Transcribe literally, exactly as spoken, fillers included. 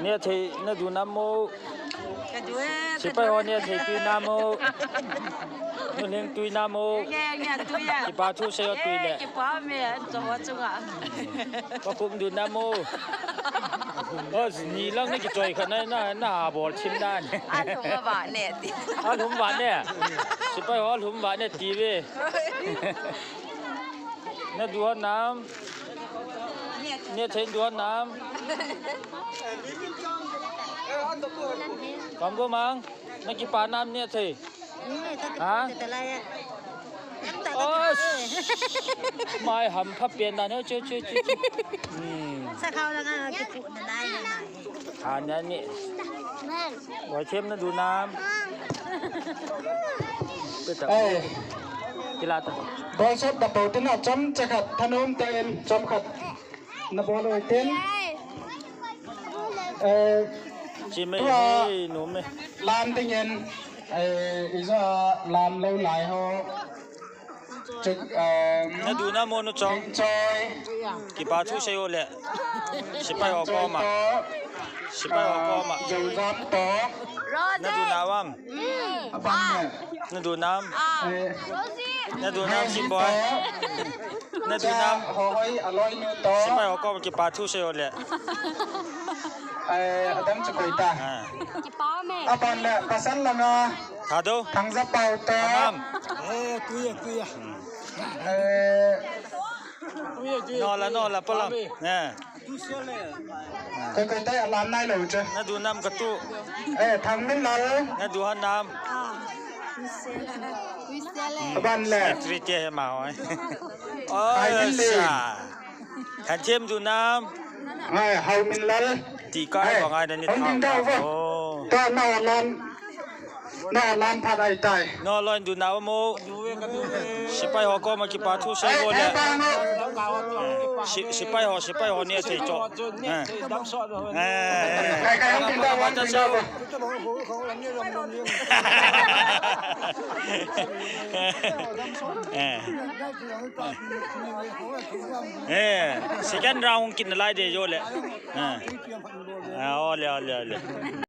Neh thei na du nam mo? Ka du e, ka du e. Sepai ho neh thei tui nam mo? Nu Lhing tui nam mo? Nge, nge, tui a. Kipa thu sei o tui le. Kipa me, cho ho chunga. Pakum du nam mo? O, ni lang ni kichoi kha na, na, na bol chim dan. Alhum va neh ti. Alhum va neh. Sepai ho alhum va neh ti ve. Na du ho nam? Neh thei du ho nam? Kom go mang. Na kipa nam neh thei. Ha? Os. Mai ham pha pen dan he, che, che, che, che. Hmm. Sa khau la nga kipu na lai na. Ha, na ni. Wai them na du nam? Peta. Eh. Kila ta. Bol sot da bol tin a chomcha khat, thanom tah in chomkhat. Na bol u hitin. Eh, chi me, tua, hi, nu me. Lam dingin, eh, ija lam lou lai ho. Chuk, eh, na du nam mo nu chong? Choi. Kipa thu sei o le. Sepai ho koma. Sepai ho koma. Joujam to. Na du nam? Aban ne. Na du nam? Eh. Na du nam, Rosie Kimboi? To. Na du nam? Cha, ho hoi, aloi nu to. Sepai ho koma kipa thu sei o le. Eh, adang chu koi ta. Ah. Kipa me. Aban le, pasal langa. Thado. Thangja Pau to. Nam. Eh, kuya, kuya. Eh. Kuya, kuya, no la, kuya. No la, polam. Pame. Eh. Koi koi tai alam nai lou chu. Na du nam katu? Eh, Thangminlal. Na du ho nam? Aban le. Secretary te he ma hoi. Ai, oh, Minlin. Sa. Thangthem du nam? Ai, Haominlal. Ti kai. Ai, ko ngai na ni hung thang ding dau vo. Oh. Ta na lam. Na lam phat ai tai. No, loi du nam mo? Sepai ho koma kipa thu sei o le. Ai, ai, ai, ai. Si-, sepai ho, sepai ho neh thei cho. Eh. Eh, eh. Kai, kai, hung ding dau, hung ding dau. Eh. Eh, second round hung kit nalai de jo le. Eh. Ah, ole, ole, ole.